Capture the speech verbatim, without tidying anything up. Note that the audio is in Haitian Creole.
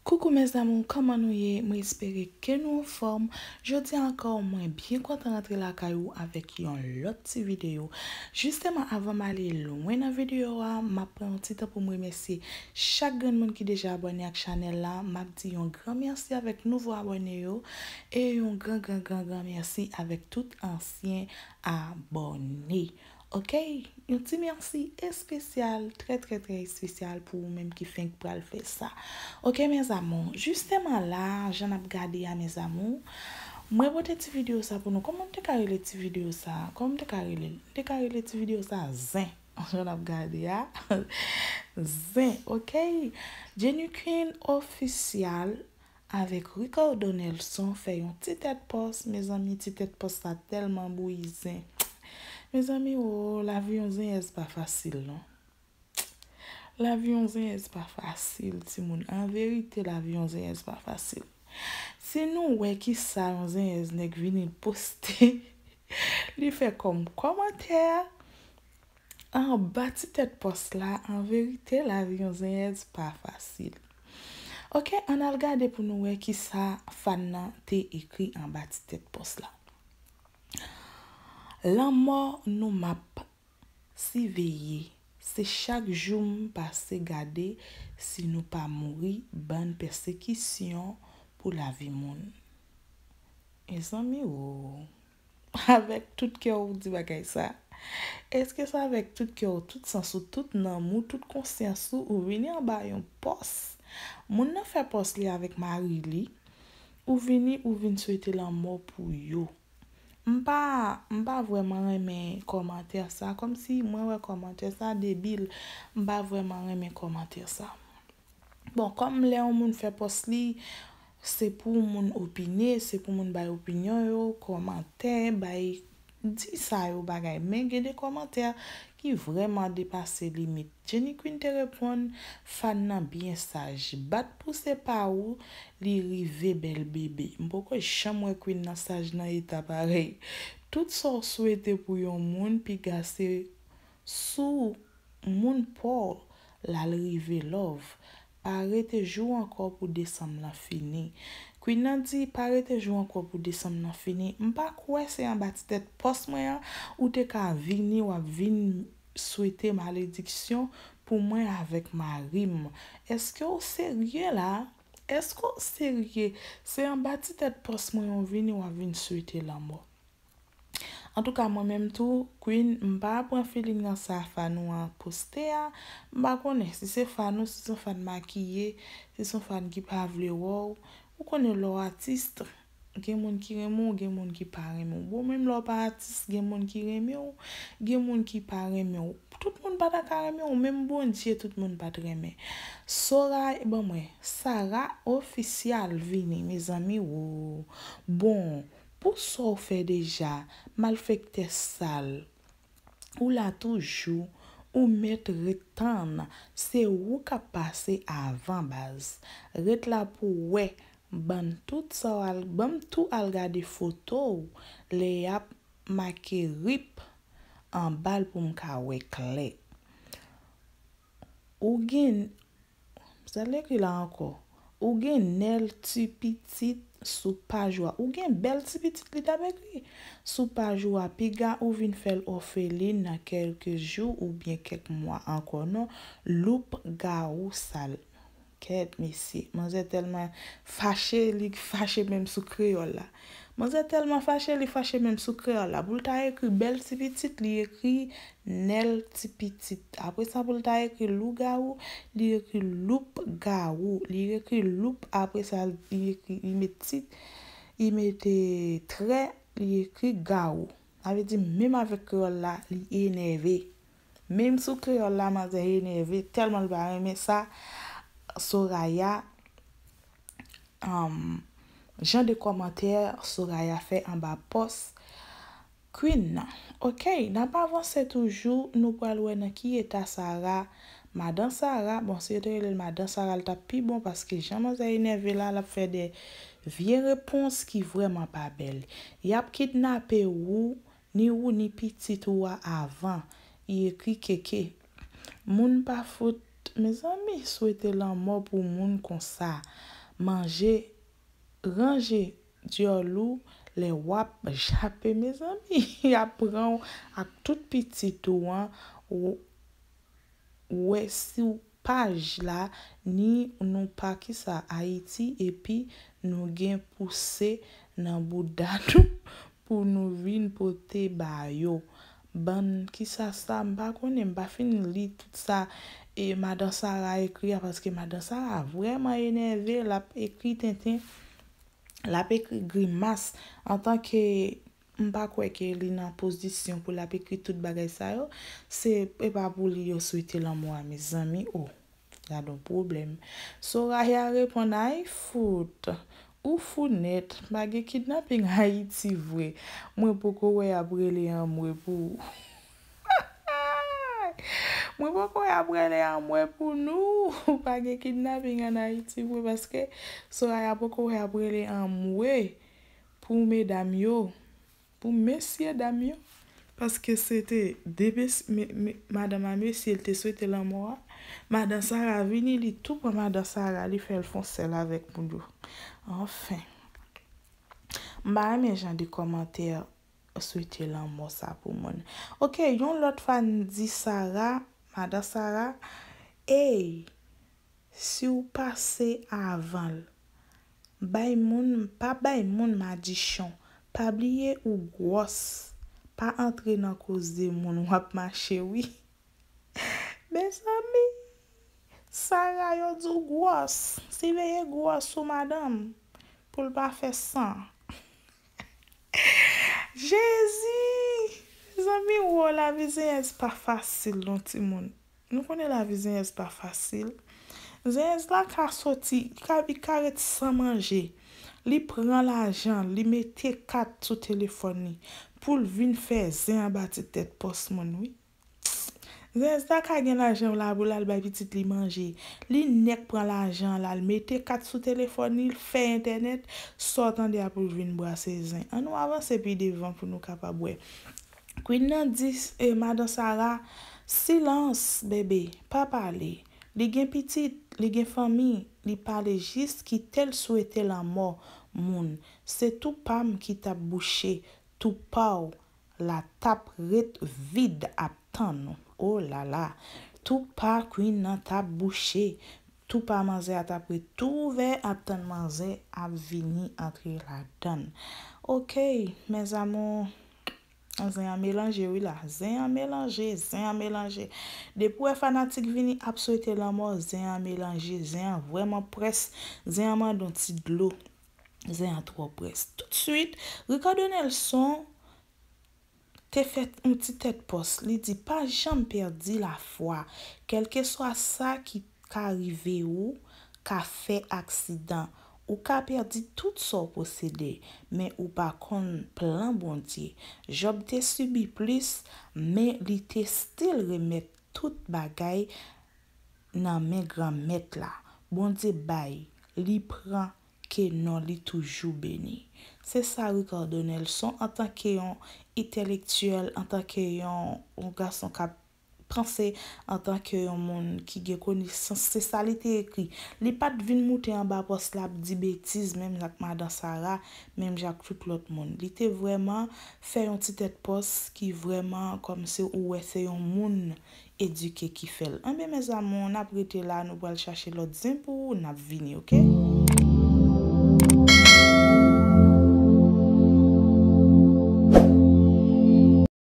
Coucou mes amours, kòman nou ye? Mwen espere ke nou anfòm. Jodi a ankò, mwen byen kontan rantre lakay ou avèk yon lòt ti videyo. Jisteman, avan m ale lwen nan videyo a, m ap pran yon ti tan pou m remèsye chak grenn moun ki deja abòne ak chanèl la. M ap di yon gran mèsi avèk nouvo abòne yo e yon gran, gran, gran, gran mèsi avèk tout ansyen abòne. Oke, yon ti mèsi espesyal, trè, trè, trè espesyal pou ou menm ki fenk pral fè sa. Oke, mes amours, jisteman la, jan n ap gade a, mes amours, mwen pote ti videyo sa pou nou. Kòman m te ka rele ti videyo sa? Kòman m te ka rele l? M te ka rele ti videyo sa zen. Jan n ap gade a, zen, oke? Jenny Queen Official avèk Ricardo Nelson fè yon ti tèt pòs, mezanmi, ti tèt pòs sa tèlman bouyi zen. Mezanmi, o, lavi yon zenyèz pa fasil, non. Lavi yon zenyèz pa fasil, timoun. An verite, lavi yon zenyèz pa fasil. Si nou wè ki sa yon zenyèz nèg vini poste, li fè kòm kòmantè, anba ti tèt pòs la, an verite, lavi yon zenyèz pa fasil. Oke, ann al gade pou nou wè ki sa fan nan te ekri anba ti tèt pòs la. Lanmò nou m ap siveye, se chak jou m pase gade si nou pa mouri, bann pèsekisyon pou lavi moun. Mezanmi, o. Avèk tout kè w di bagay sa? Èske se avèk tout kè w, tout sans ou, tout nanm ou, tout konsyans ou, ou vini anba yon pòs? Moun nan fè pòs li avèk mari li, ou vini, ou vin swete lanmò pou yo. M pa, m pa vrèman renmen kòmantè sa, kòmsi mwen wè kòmantè sa debil, m pa vrèman renmen kòmantè sa. Bon, kòm lè yon moun fè pòs li, se pou moun opine, se pou moun bay opinyon yo, kòmantè, bay, di sa yo bagay. Men gen de kòmantè ki vrèman depase limit. Jenny Queen te reponn fan nan byen saj. Bat pou se pa ou, li rive bèl bebe. M poko janm wè Queen nan saj nan eta parèy. Tout sa w swete pou yon moun, piga se sou moun pa w l al rive love. Pa rete jou ankò pou desanm lan fini. Queen nan di, pa rete jou ankò pou desanm lan fini. M pa kwè se anba ti tèt pòs mwen an, ou te ka vini, w ap vin swete malediksyon pou mwen avèk mari m. Èske w serye la? Èske w serye? Se anba ti tèt pòs mwen an w vini, w ap vin swete lanmò. Antouka, mwen menm tou, Queen, m pa pran feeling nan sa fan ou an poste a. M pa konnen si se fan ou, si se yon fan makiye, si se yon fan ki pa vle wè w. Ou konnen lè w atis, gen moun ki renmen w, gen moun ki pa renmen w. Bon, menm lè w pa atis, gen moun ki renmen w, gen moun ki pa renmen w. Tout moun pa ta ka renmen w, menm Bondye tout moun pa t renmen. Sora, ban mwen, Sara Official vini, mezanmi, wo. Bon, pou sa w fè deja, malfektè sal. Ou la toujou, ou mèt ret tann, se ou k ap pase avan baz. Ret la pou w wè, ban m tout sa w al, ban m tou al gade foto w lè y ap make rip anba l pou m ka wè klè. Ou gen, sa l ekri la ankò? Ou gen nèl ti pitit sou paj ou a. Ou gen bèl ti pitit li t ap ekri sou paj ou a. Piga ou vin fè l òfelin nan kèlke jou oubyen kèk mwa ankò non. Loup gawou sal. Kèt, mesye. Manzè tèlman fache, li fache menm sou kreyòl la. Manzè tèlman fache, li fache menm sou kreyòl la. Pou l ta ekri bèl ti pitit, li ekri nèl ti pitit. Apre sa, pou l ta ekri lougawou, li ekri loup gawou. Li ekri loup, apre sa, li ekri, li met tit, li mete trè, li ekri gawou. Sa vle di, menm avèk kreyòl la, li enève. Menm sou kreyòl la, manzè enève, tèlman l pa renmen sa, Soraya, um, jan de kòmantè Soraya fè anba pòs Queen nan. Oke, n ap avanse toujou, nou pral wè nan ki eta Sara, madan Sara, bon, si yo te rele l madan Sara, l t ap pi bon, paske jan manzè enève la, l ap fè de vye repons ki vrèman pa bèl. Y ap kidnape ou, ni ou, ni pitit ou a avan, li ekri keke. Moun pa fout Mezanmi, swete lanmò pou moun konsa. Manje, ranje dyòl ou lè w ap jape, mezanmi. Y ap pran w ak tout pitit ou an, ou wè sou paj la, ni nou pa kisa Ayiti, epi nou gen pouse nan bouda nou pou nou vin pote ba yo. Bann kisa sa, m pa konnen, m pa fin li tout sa. E madan Sara ekri a, paske madan Sara vrèman enève, l ap ekri tenten, l ap ekri grimas. Antanke, m pa kwè ke li nan pozisyon pou l ap ekri tout bagay sa yo. Se, e pa pou li yo swete lanmò a, mezanmi. O, gad on pwoblèm. Soraya reponn, ay fout, ou fou nèt, pa gen kidnaping Ayiti vre. Mwen poko wè y ap rele anmwe pou Mwen poko y ap rele anmwe pou nou. Pa gen kidnaping an Ayiti vre, paske Soraya poko y ap rele anmwe pou medam yo, pou mesye dam yo. Paske se te de mes- me- me- madanm a mesye, l te swete lanmò a. Madan Sara vini, li tou pran madan Sara, li fè l fon sèl avèk moun yo. Anfen. M pa renmen jan de kòmantè swete lanmò sa pou moun. Ok, yon lòt fwa n di Sara, madan Sara, ey, si w pase avan l, bay moun, pa bay moun madichon, pa bliye ou gwòs, pa antre nan koze moun w ap mache wi. Mezanmi, Sara yo di w gwòs, siveye gwòs ou madanm, pou l pa fè san. Jezi! Mezanmi, wo, lavi zenyèz pa fasil non timoun. Nou konnen lavi zenyèz pa fasil. Zenyèz la ka soti, li ka, li ka ret san manje. Li pran lajan, li mete kat sou telefòn li pou l vin fè zen anba ti tèt pòs moun wi. Zenyèz la ka gen lajan la pou l al bay pitit li manje. Li nèk pran lajan la, l mete kat sou telefòn li, l fè entènèt, sa w tande a pou l vin brase zen. Ann nou avanse pi devan pou nou kapab wè. Queen nan di, eh, madan Sara, silans, bebe, pa pale. Li gen pitit, li gen fanmi, li pale jis kite l swete lanmò moun. Se tou pa m ki t ap bouche tou pa w la t ap ret vid ap tann ou. O la la. Tou pa Queen nan t ap bouche. Tou pa manzè a t ap ret tou ouvè ap tann manzè ap vini antre ladann. Ok, mes amours. Zen an melanje wi la. Zen an melanje, zen an melanje. Depi w wè fanatik vini ap swete lanmò, zen an melanje, zen an vrèman près, zen an mande yon ti dlo. Zen an twò près. Toutswit, Ricardo Nelson te fè yon ti tèt pòs. Li di, pa janm pèdi lafwa. Kèlkeswa sa ki ka rive ou, ka fè aksidan. Ou ka pèdi tout sa w posede, men ou pa konn plan Bondye. Jòb te sibi plis, men li te still remèt tout bagay nan men Granmèt la. Bondye bay, li pran, ke non li toujou beni. Se sa Ricardo Nelson, antanke yon entèlektyèl, antanke yon, yon gason k ap panse, antanke yon moun ki gen konesans, se sa li te ekri. Li pa t vin moute anba pòs la ap di betiz, menm jan ak madan Sara, menm jan ak tout lòt moun. Li te vrèman fè yon ti tèt pòs ki vrèman kòmsi ou wè se yon moun edike ki fè l. Enben, mes amours, n ap rete la, nou pral chache lòt zen pou ou, n ap vini, ok?